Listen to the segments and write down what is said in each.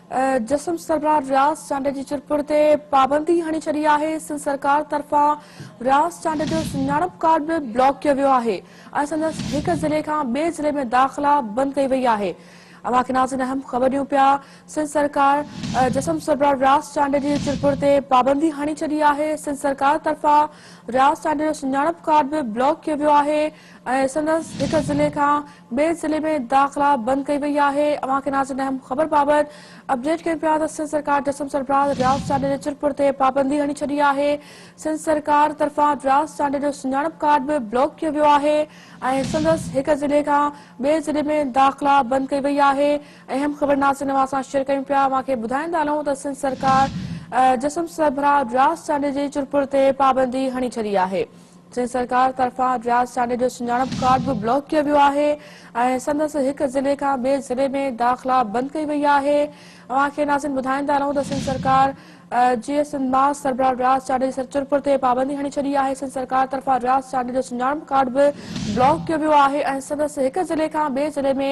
جسم سربراهه رياض چانڊيي جي چرپر تي پابندي هڻي ڇڏي آهي، سنڌ سرڪار طرفان رياض چانڊيي جو سڃاڻپ ڪارڊ به بلاڪ ڪيو ويو آهي ۽ سندس هڪ ضلعي کان ٻئي ضلعي ۾ داخلا بند ڪئي وئي آهي. اوهان کي ناظرين اهم خبر ڏيون پيا سنڌ سرڪار جسم سربراهه رياض چانڊيي جي چرپر تي پابندي هڻي ڇڏي آهي، سنڌ سرڪار طرفان رياض چانڊيي جو سڃاڻپ ڪارڊ به بلاڪ ڪيو ويو آهي ۽ سندس هڪ ضلعي کان ٻئي ضلعي ۾ داخلا بند ڪئي وئي آهي. اوهان کي ناظرين اهم خبر بابت اپڊيٽ ڪيون پيا ته سنڌ سرڪار جسم سربراهه رياض چانڊيي جي چرپر تي پابندي هڻي ڇڏي آهي. سنڌ سرڪار طرفان رياض چانڊيي جو سڃاڻپ ڪارڊ به بلاڪ ڪيو ويو آهي ۽ سندس هڪ ضلعي کان ٻئي ضلعي ۾ داخلا بند ڪئي وئي آهي. اهم خبر ناظرين اوهان سان شيئر ڪيون پيا اوهان کي ٻڌائيندا هلون ته سنڌ سرڪار جسم سربراهه رياض چانڊيي جي چرپر تي پابندي هڻي ڇڏي آهي. سنڌ سرڪار طرفان رياض چانڊيي جو سڃاڻپ ڪارڊ به بلاڪ ڪيو ويو آهي ۽ سندس هڪ ضلعي کان ٻئي ضلعي ۾ داخلا بند ڪئي وئي آهي. اوهان کي ناظرين ٻڌائيندا رهون ته سنڌ سرڪار جيئي سنڌ مان سربراهه رياض چانڊيي جي سرچرپر تي پابندي هڻي ڇڏي آهي. سنڌ سرڪار طرفان رياض چانڊيي جو سڃاڻپ ڪارڊ به بلاڪ ڪيو ويو آهي ۽ سندس هڪ ضلعي کان ٻئي ضلعي ۾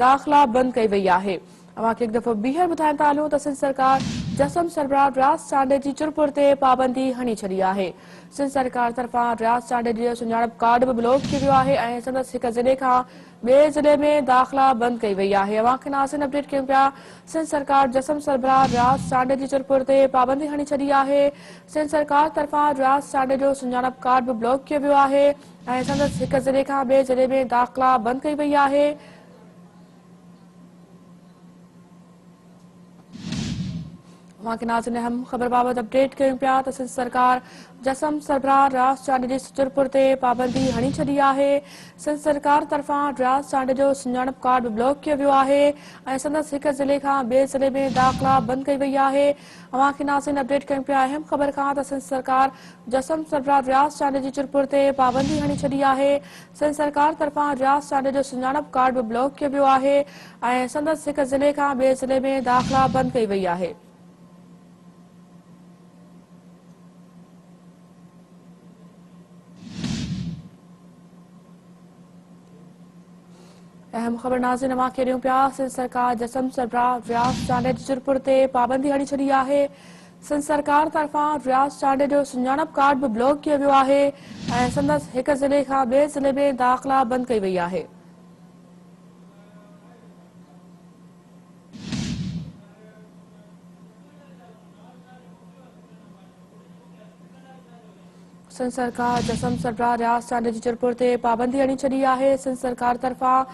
داخلا بند ڪئي وئي آهي. اوهان کي هڪ دفعو ٻيهر ٻڌائڻ ٿا هلون ته سنڌ سرڪار جسم سربراهه رياض چانڊيي جي چرپر تي پابندي هڻي ڇڏي آهي. سنڌ سرڪار طرفان رياض چانڊيي جو سڃاڻپ ڪارڊ به بلاڪ ٿي ويو آهي ۽ سندس هڪ ضلعي کان ٻئي ضلعي ۾ داخلا بند ڪئي وئي آهي. اوهان کي ناظرين اپڊيٽ ڪيون پيا سنڌ سرڪار جسم سربراهه رياض چانڊيي جي چرپر تي پابندي هڻي ڇڏي آهي. سنڌ سرڪار طرفان رياض چانڊيي جو سڃاڻپ ڪارڊ به بلاڪ ڪيو ويو آهي ۽ سندس هڪ ضلعي کان ٻئي ضلعي ۾ داخلا بند ڪئي وئي آهي. اوهان کي ناظرين اهم خبر بابت اپڊيٽ ڪيون پيا ته سنڌ سرڪار جسم سربراهه رياض چانڊيي جي چرپر تي پابندي هڻي ڇڏي آهي. سنڌ سرڪار طرفان رياض چانڊيي جو سڃاڻپ ڪارڊ به بلاڪ ڪيو ويو آهي ۽ سندس هڪ ضلعي کان ٻئي ضلعي ۾ داخلا بند ڪئي وئي آهي. اوهان کي ناظرين اپڊيٽ ڪيون پيا اهم خبر کان ته سنڌ سرڪار جسم سربراهه رياض چانڊيي جي چرپر تي پابندي هڻي ڇڏي آهي. سنڌ سرڪار طرفان رياض چانڊيي جو سڃاڻپ ڪارڊ به بلاڪ ڪيو ويو آهي ۽ سندس هڪ ضلعي کان ٻئي ضلعي ۾ داخلا بند ڪئي وئي آهي. اهم خبر ناظرين اوهان کي ڏيون پيا سنڌ سرڪار جسم سربراهه رياض چانڊيي جي چرپر تي پابندي هڻي ڇڏي آهي. سنڌ سرڪار طرفان رياض چانڊيي جو سڃاڻپ ڪارڊ به بلاڪ ڪيو ويو آهي ۽ سندس هڪ ضلعي کان ٻئي ضلعي ۾ داخلا بند ڪئي وئي آهي. سنڌ سرڪار جسم سربراهه رياض چانڊيي جي چرپر تي پابندي هڻي ڇڏي آهي. سنڌ سرڪار طرفان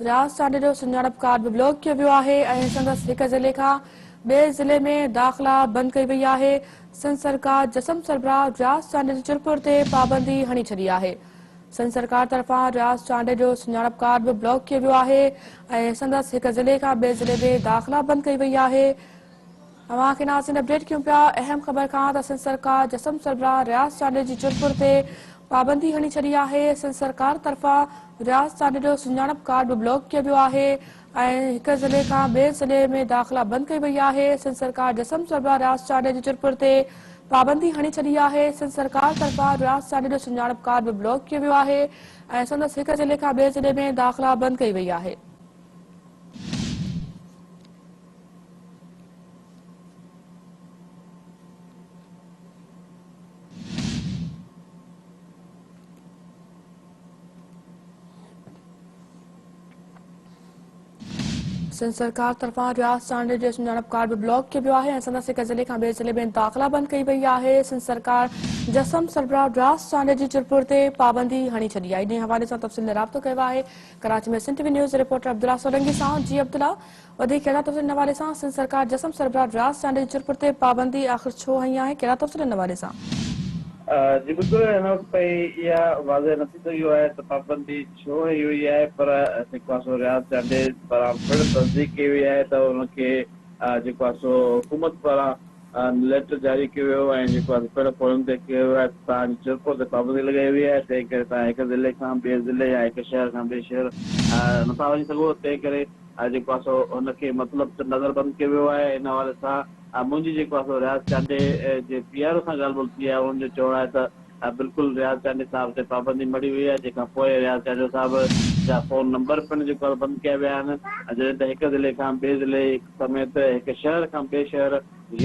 رياض چانڊيي جو سڃاڻپ ڪارڊ به بلاڪ ڪيو ويو آهي ۽ سندس هڪ ضلعي کان ٻئي ضلعي ۾ داخلا بند ڪئي وئي آهي. سنڌ سرڪار جسم سربراهه رياض چانڊيي جي چرپر تي پابندي هڻي ڇڏي آهي. سنڌ سرڪار طرفان رياض چانڊيي جو سڃاڻپ ڪارڊ به بلاڪ ڪيو ويو آهي ۽ سندس هڪ ضلعي کان ٻئي ضلعي ۾ داخلا بند ڪئي وئي آهي. اوهان کي ناظرين اپڊيٽ ڪيون پيا اهم خبر کان ته سنڌ سرڪار جسم سربراهه رياض چانڊيي جي چرپر تي پابندي هڻي ڇڏي آهي. سنڌ سرڪار طرفان رياض چانڊيي جو سڃاڻپ ڪارڊ به بلاڪ ڪيو ويو آهي ۽ هڪ ضلعي کان ٻئي ضلعي ۾ داخلا بند ڪئي وئي آهي. سنڌ سرڪار جسم سربراهه رياض چانڊيي جي چرپر تي پابندي هڻي ڇڏي آهي. سنڌ سرڪار طرفان رياض چانڊيي جو سڃاڻپ ڪارڊ به بلاڪ ڪيو ويو آهي ۽ سندس هڪ ضلعي کان ٻئي ضلعي ۾ داخلا بند ڪئي وئي آهي. سنڌ سرڪار طرفان رياض چانڊيي جو سڃاڻپ ڪارڊ به بلاڪ ڪيو ويو آهي ۽ سندس هڪ ضلعي کان ٻئي ضلعي ۾ داخلا بند ڪئي وئي آهي. سنڌ سرڪار جسم سربراهه رياض چانڊيي جي چرپر تي پابندي هڻي ڇڏي آهي. انهي حوالي سان تفصيل رابطو ڪيو آهي Karachi ۾ Sindh T V news reporter Abdullah Solangi سان. جي عبدالله وڌيڪ ڪهڙا تفصيل ان حوالي سان سنڌ سرڪار جسم سربراهه رياض چانڊيي جي چرپر تي پابندي آخر ڇو هنئي آهي ڪهڙا تفصيل ان حوالي سان. جي بلڪل هن وقت تائين اها واضح نه ٿي سگهيو آهي ته پابندي ڇو هنئي وئي آهي پر جيڪو آهي سو رياض چانڊيي پاران پڻ تصديق ڪئي وئي آهي ته ان کي جيڪو آهي سو حڪومت پاران ليٽر جاري ڪيو ويو ۽ جيڪو آهي پڻ فورم تي ڪيو ويو آهي ته توهان جي چرپر تي پابندي لڳائي وئي آهي تنهن ڪري توهان هڪ ضلعي کان ٻئي ضلعي يا هڪ شهر کان ٻئي شهر نٿا وڃي سگهو تنهن ڪري جيڪو آهي سو هن کي مطلب ته نظر بند ڪيو ويو آهي ان حوالي سان منهنجي جيڪو آهي سو رياض چانڊيي جي پي آر او سان ڳالهه ٻولهه ٿي آهي انهن جو چوڻ آهي ته بلڪل رياض چانڊيو صاحب تي پابندي مڙهي وئي آهي جنهن کان پوء رياض چانڊيو صاحب جا فون نمبر پڻ جيڪو آهي بند ڪيا ويا آهن جڏهن ته هڪ ضلعي کان ٻئي ضلعي سميت هڪ شهر کان ٻئي شهر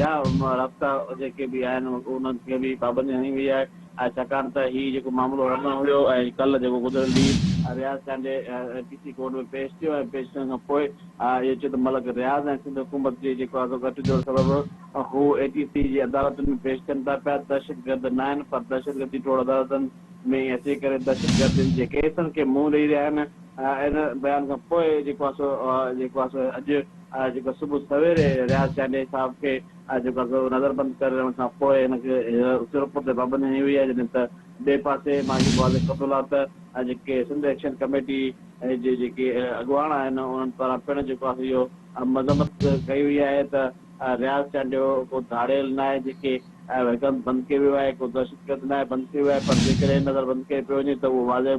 يا رابطا جيڪي به آهن انهن کي به پابندي هنئي وئي آهي ۽ ڇاڪاڻ ته هي جيڪو معاملو هلڻو هيو ۽ ڪلهه جيڪو گذريل ڏينهن Riaz Chandio A T C court ۾ پيش ٿيو ۽ پيش ٿيڻ کان پوء اهو چيو ته ملڪ رياض ۽ سنڌ حڪومت جي جيڪو آهي سو ڳٺ جوڙ سبب هو اي ٽي سي جي عدالتن ۾ پيش ٿين ٿا پيا، دهشتگرد ناهن پر دهشتگردي ٽوڙ عدالتن ۾ ئي اچي ڪري دهشتگردين جي ڪيسن کي منهن ڏئي رهيا آهن. ان بيان کان پوء جيڪو آهي سو جيڪو آهي سو اڄ جيڪو صبح سويري رياض چانڊيي صاحب کي جيڪو آهي سو نظربند ڪرڻ کان پوء هن کي سرپور تي پابندي هنئي وئي آهي جڏهن ته ٻئي پاسي مان اهو واضح ڪندو هلان ته جيڪي سنڌ ايڪشن ڪميٽي جي جيڪي اڳواڻ آهن انهن پاران پڻ جيڪو آهي سو اهو مذمت ڪئي وئي آهي ته رياض چانڊيو ڪو ڌاڙيل ناهي جيڪي هڪدم بند ڪيو ويو آهي، ڪو دهشتگرد ناهي بند ڪيو ويو آهي پر جيڪڏهن نظر بند ڪيو پيو وڃي ته اهو واضح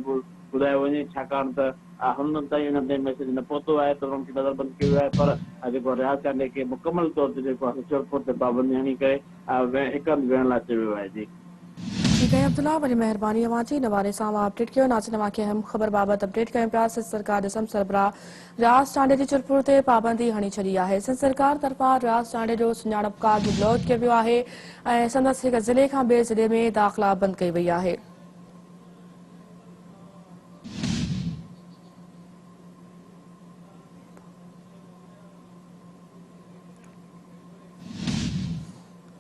ٻڌايو وڃي ڇاڪاڻ ته هنن تائين انهن تائين ميسيج نه پهتو آهي ته انهن کي نظر بند ڪيو ويو آهي پر جيڪو رياض چانڊيي کي مڪمل طور تي جيڪو آهي چرپر تي پابندي هڻي ڪري هڪ هنڌ ويهڻ لاء چيو ويو آهي جي. ٺيڪ آهي عبدالله وڏي مهرباني اوهان جي ان حوالي سان اوهان اپڊيٽ ڪيو ناظرين اوهان کي اهم خبر بابت اپڊيٽ ڪيون پيا سنڌ سرڪار جسم سربراهه رياض چانڊيي جي چرپر تي پابندي هڻي ڇڏي آهي. سنڌ سرڪار طرفان رياض چانڊيي جو سڃاڻپ ڪارڊ به بلاڪ ڪيو ويو آهي ۽ سندس هڪ ضلعي کان ٻئي ضلعي ۾ داخلا بند ڪئي وئي آهي.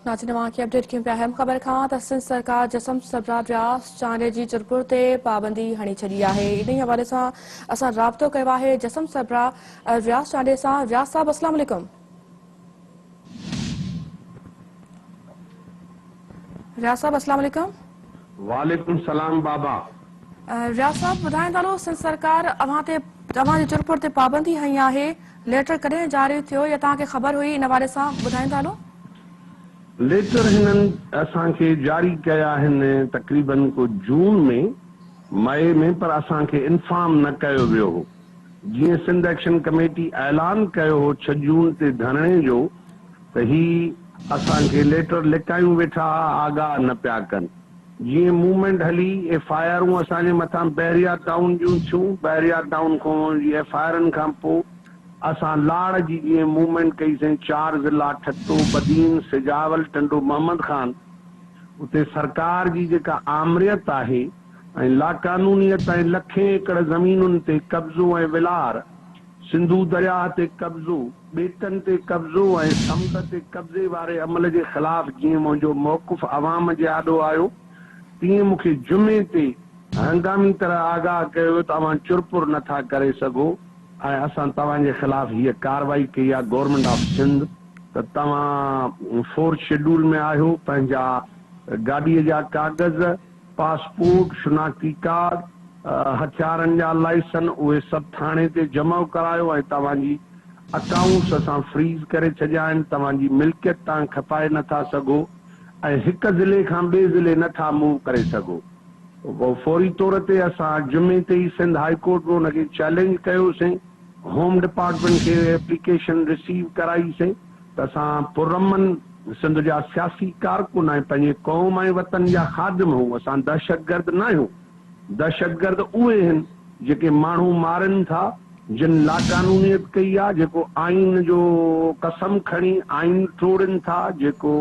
ناظرين اوهان کي اپڊيٽ ڪيون پيا اهم خبر کان ته سنڌ سرڪار جسم سربراهه رياض چانڊيي جي چرپر تي پابندي هڻي ڇڏي آهي انهي حوالي سان اسان رابطو ڪيو آهي جسم سربراهه رياض چانڊيي سان رياض صاحب اسلام عليڪم رياض صاحب اسلام عليڪم. وعليڪم السلام بابا. رياض صاحب ٻڌائيندا هلو سنڌ سرڪار اوهان تي اوهان جي چرپر تي پابندي هنئي آهي ليٽر ڪڏهن جاري ٿيو يا توهان کي خبر هئي ان حوالي سان ٻڌائيندا هلو. ليٽر هنن اسان کي جاري ڪيا آهن تقريبن ڪو جون ۾ مئي ۾ پر اسان کي انفارم نه ڪيو ويو هو جيئن سنڌ ايڪشن ڪميٽي اعلان ڪيو هو ڇهه جون تي ڌرڻي جو ته هي اسان کي ليٽر لڪايون ويٺا ها آگاهه نه پيا ڪن. جيئن موومينٽ هلي، ايف I آرون اسان جي مٿان بحريا ٽائون جون ٿيون، بحريا ٽائون کان جي ايف I آرن کان پوء اسان لاڙ جي جيئن موومينٽ ڪئي سين، چار ضلعا ٺٽو، بدين، سجاول، ٽنڊو محمد خان، اتي سرڪار جي جيڪا آمريت آهي ۽ لاقانونيت ۽ لکين ايڪڙ زمينن تي قبضو ۽ ولار، سنڌو درياهه تي قبضو، ٻيٽن تي قبضو ۽ سمنڊ تي قبضي واري عمل جي خلاف جيئن منهنجو موقف عوام جي آڏو آيو، تيئن مون کي جمعي تي هنگامي طرح آگاهه ڪيو ويو ته اوهان چرپر نه ٿا ڪري سگهو ۽ اسان توهان جي خلاف هيء ڪارروائي ڪئي آهي گورنمينٽ آف سنڌ ته توهان فورٿ شيڊول ۾ آهيو، پنهنجا گاڏيء جا ڪاغذ، پاسپورٽ، شناختي ڪارڊ، هٿيارن جا لائسن اهي سڀ ٿاڻي تي جمع ڪرايو ۽ توهان جي اڪائونٽس اسان فريز ڪري ڇڏيا آهن، توهان جي ملڪيت توهان کپائي نه ٿا سگهو ۽ هڪ ضلعي کان ٻئي ضلعي نه ٿا موو ڪري سگهو. فوري طور تي اسان جمعي تي ئي سنڌ هائي ڪورٽ ۾ ان کي چئلينج ڪيوسين، هوم ڊپارٽمينٽ کي ايپليڪيشن رسيو ڪرائي سين. ته اسان پرامن سنڌ جا سياسي ڪارڪن ۽ پنهنجي قوم ۽ وطن جا خادم هون، اسان دهشتگرد ناهيون، دهشتگرد اهي هن جيڪي ماڻهو مارين ٿا، جن لاقانونيت ڪئي آ، جيڪو آئين جو قسم کڻي آئين ٽوڙين ٿا، جيڪو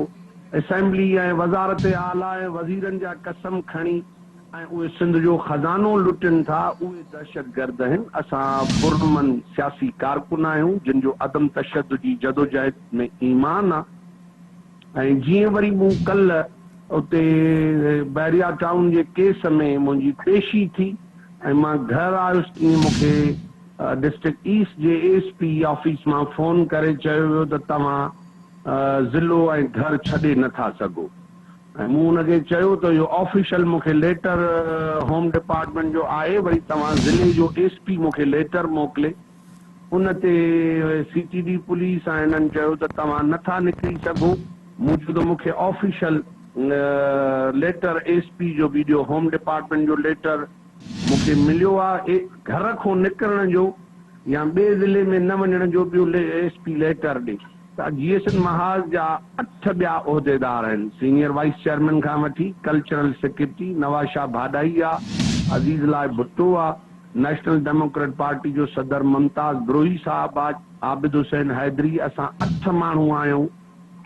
اسيمبلي ۽ وزارت اعليٰ ۽ وزيرن جا قسم کڻي ۽ اهي سنڌ جو خزانو لٽين ٿا، اهي دهشتگرد آهن، اسان پرامن سياسي ڪارڪن آهيون، جن جو عدم تشدد جي جدوجهد ۾ ايمان آ ۽ جيئن وري مون ڪلهه اتي بحريا ٽائون جي ڪيس ۾ منهنجي پيشي ٿي ۽ مان گهر آيس تيئن مون کي ڊسٽرڪٽ ايسٽ جي ايس پي آفيس مان فون ڪري چيو ويو ته توهان ضلعو ۽ گهر ڇڏي نه ٿا سگهو. ۽ مون ان کي چيو ته اهو آفيشل مون کي ليٽر هوم ڊپارٽمينٽ جو آهي وري توهان ضلعي جو ايس پي مون کي ليٽر موڪلي ان تي سي ٽي ڊي پوليس ۽ انهن چيو ته توهان نه ٿا نڪري سگهو مون چيو ته مون کي آفيشل ليٽر ايس پي جو به ڏيو هوم ڊپارٽمينٽ جو ليٽر مون کي مليو آهي گهر کان نڪرڻ جو يا ٻئي ضلعي ۾ نه وڃڻ جو ٻيو ايس پي ليٽر ڏي. ته جيئي سنڌ محاذ جا اٺ ٻيا عهديدار آهن، سينيئر وائيس چيئرمين کان وٺي ڪلچرل سيڪريٽري نواز شاهه ڀاڏائي آ، عزيز لاء ڀٽو آ، نيشنل ڊيموڪريٽ پارٽي جو صدر ممتاز بروهي صاحب آ، عابد حسين حيدري، اسان اٺ ماڻهو آهيون،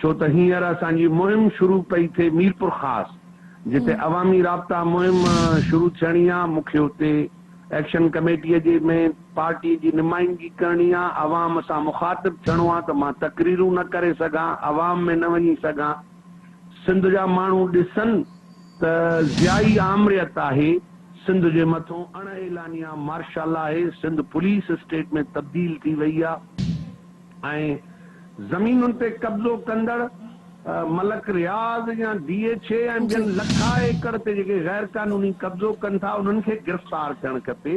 ڇو ته هينئر اسان جي مهم شروع پئي ٿئي ميرپورخاص جتي عوامي رابطا مهم شروع ٿيڻي آ، مون کي اتي ايڪشن ڪميٽيء جي ۾ پارٽيء جي نمائندگي ڪرڻي آ، عوام سان مخاطب ٿيڻو آ ته مان تقريرون نه ڪري سگهان، عوام ۾ نه وڃي سگهان. سنڌ جا ماڻهو ڏسن ته ضيائي آمريت آهي، سنڌ جي مٿون اڻ اعلانيه مارشل آهي، سنڌ پوليس اسٽيٽ ۾ تبديل ٿي وئي آ ۽ زمينن تي قبضو ڪندڙ ملڪ رياض يا ڊي ايڇ اي ۽ ٻين لکها ايڪڙ تي جيڪي غير قانوني قبضو ڪن ٿا انهن کي گرفتار ٿيڻ کپي.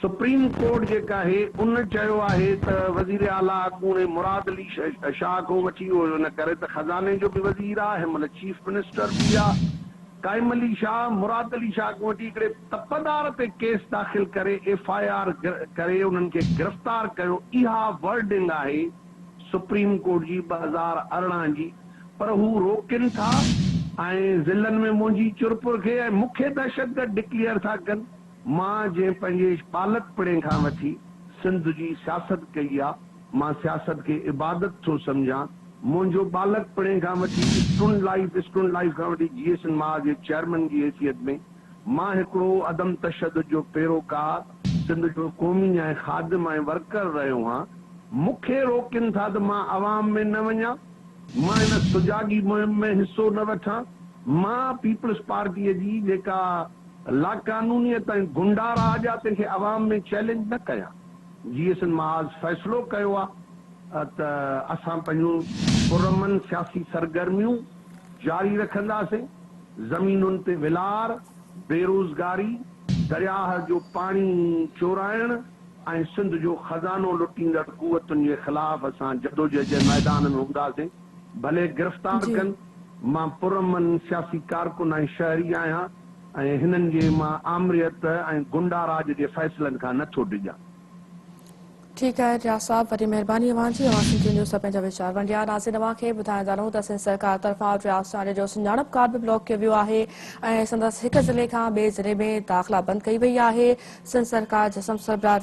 سپريم ڪورٽ جيڪا آهي ان چيو آهي ته وزير اعليٰ اڳوڻي مراد علي شاهه کان وٺي اهو ان ڪري ته خزاني جو به وزير آهي هن مهل چيف منسٽر به آهي قائم علي شاهه مراد علي شاهه کان وٺي هڪڙي تپدار تي ڪيس داخل ڪري ايف I R ڪري انهن کي گرفتار ڪيو اها ورڊنگ آهي سپريم ڪورٽ جي 2018 جي پر هو روڪين ٿا ۽ ضلعن ۾ منهنجي چرپر کي ۽ مون کي دهشتگرد ڊڪليئر ٿا ڪن. مان جنهن پنهنجي ٻالڪپڻي کان وٺي سنڌ جي سياست ڪئي آ، مان سياست کي عبادت ٿو سمجهان. منهنجو ٻالڪپڻي کان وٺي اسٽوڊنٽ لائيف، اسٽوڊنٽ لائيف کان وٺي جي ايس اين ماء جي چيئرمين جي حيثيت ۾ مان هڪڙو عدم تشدد جو پيروڪار، سنڌ جو قومي ۽ خادم ۽ ورڪر رهيو هان. مون کي روڪين ٿا ته مان عوام ۾ نه وڃان، مان ان سجاڳي مهم ۾ حصو نه وٺان. مان پيپلز پارٽيء جي جيڪا لاقانونيت ۽ گنڊا راڄ آ تنهن کي عوام ۾ چئلينج نه ڪيان. جي ايس اين محاذ فيصلو ڪيو آ ته اسان پنهنجون پرامن سياسي سرگرميون جاري رکنداسين. زمينن تي ولار، بيروزگاري، درياهه جو پاڻي چورائڻ ۽ سنڌ جو خزانو لٽيندڙ قوتن جي خلاف اسان جدوجهد جي ميدان ۾ هونداسين، ڀلي گرفتار ڪن، مان پرامن سياسي ڪارڪن ۽ شهري آهيان ۽ هنن جي مان آمريت ۽ گنڊا راڄ جي فيصلن کان نه ٿو ڊڄان. ٺيڪ آهي رياض صاحب وڏي مهرباني اوهان جي اوهان سنڌي نيوز سان پنهنجا ويچار ونڊيا. ناظرين اوهان کي ٻڌائيندا رهون ته سنڌ سرڪار طرفان رياض چانڊيي جو سڃاڻپ ڪارڊ به بلاڪ ڪيو ويو آهي ۽ سندس هڪ ضلعي کان ٻئي ضلعي ۾ داخلا بند ڪئي وئي آهي. سنڌ سرڪار جسم سربراهه.